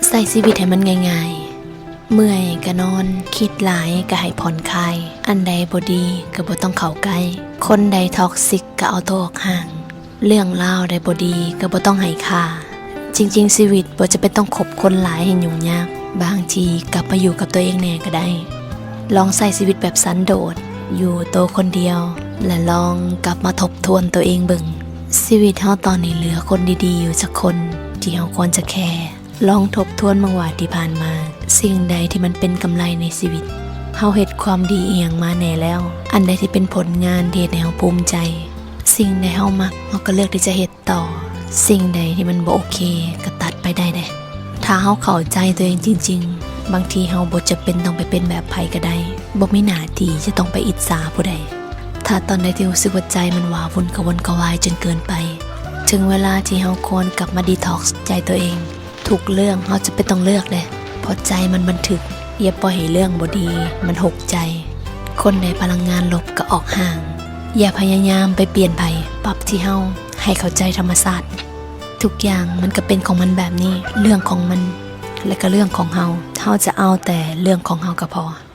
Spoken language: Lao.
ໃຊ້ຊີວິດໃຫ້ມັນງ່າຍໆ ເມື່ອຍກໍນອນ, ຄິດຫຼາຍກໍໃຫ້ຜ່ອນຄາຍ, ອັນໃດບໍ່ດີກໍບໍ່ຕ້ອງເຂົ້າໃກ້, ຄົນໃດທັອກຊິກກໍເອົາໂຕອອກຫ່າງ, ເລື່ອງລາວໃດບໍ່ດີກໍບໍ່ຕ້ອງໃຫ້ຄ່າ. ຈິງໆ ຊີວິດບໍ່ຈຳເປັນຕ້ອງຄົບຄົນຫຼາຍໃຫ້ຫຍຸ້ງຍາກ, ບາງທີກັບມາຢູ່ກັບຕົວເອງແດ່ກໍໄດ້. ລອງໃຊ້ຊີວິດແບບສັນໂດດ, ຢູ່ໂຕຄົນດຽວ ແລະ ລອງກັບມາທົບທວນຕົວເອງເບິ່ງ, ຊີວິດເຮົາຕອນນີ້ເຫຼືອຄົນດີໆຢູ່ຈັກຄົນທີ່ເຮົາຄວນຈະແຄ? ລອງທົບທວນເບິ່ງວ່າທີ່ຜ່ານມາ ສິ່ງໃດທີ່ມັນເປັນກຳໄລໃນຊີວິດ? ເຮົາເຮັດຄວາມດີອີ່ຫຍັງມາແດ່ແລ້ວ? ອັນໃດທີ່ເປັນຜົນງານທີ່ເຮັດໃຫ້ເຮົາພູມໃຈ? ສິ່ງໃດເຮົາມັກ ເຮົາກໍເລືອກທີ່ຈະເຮັດຕໍ່, ສິ່ງໃດທີ່ມັນບໍ່ໂອເຄກໍຕັດໄປໄດ້ເດ້. ຖ້າເຮົາເຂົ້າໃຈຕົວເອງຈິງໆ, ບາງທີເຮົາບໍ່ຈຳເປັນຕ້ອງໄປເປັນແບບໃຜກໍໄດ້, ບໍ່ມີໜ້າທີ່ຈະຕ້ອງໄປອິດສາຜູ້ໃດ. ຖ້າຕອນໃດທີ່ຮູ້ສຶກວ່າໃຈມັນຫວາວຸ່ນກະວົນກະວາຍຈົນເກີນໄປ, ເຖິງເວລາທີ່ເຮົາຄວນກັບມາດີທັອກໃຈຕົວເອງ. ທຸກເລື່ອງເຮົາຈະເປັນຕ້ອງເລືອກເດ້, ເພາະໃຈມັນບັນທຶກ. ຢ່າປ່ອຍໃຫ້ເລື່ອງບໍ່ດີມັນຫົກໃຈ. ຄົນໃດພະລັງງານລົບກໍອອກຫ່າງ. ຢ່າພະຍາຍາມໄປປ່ຽນໃຜ, ປັບທີ່ເຮົາ, ໃຫ້ເຂົ້າໃຈທຳມະຊາດ. ທຸກຢ່າງມັນກໍເປັນຂອງມັນແບບນີ້, ເລື່ອງຂອງມັນ ແລະ ກໍເລື່ອງຂອງເຮົາ. ເຮົາຈະເອົາແຕ່ເລື່ອງຂອງເຮົາກໍພໍ.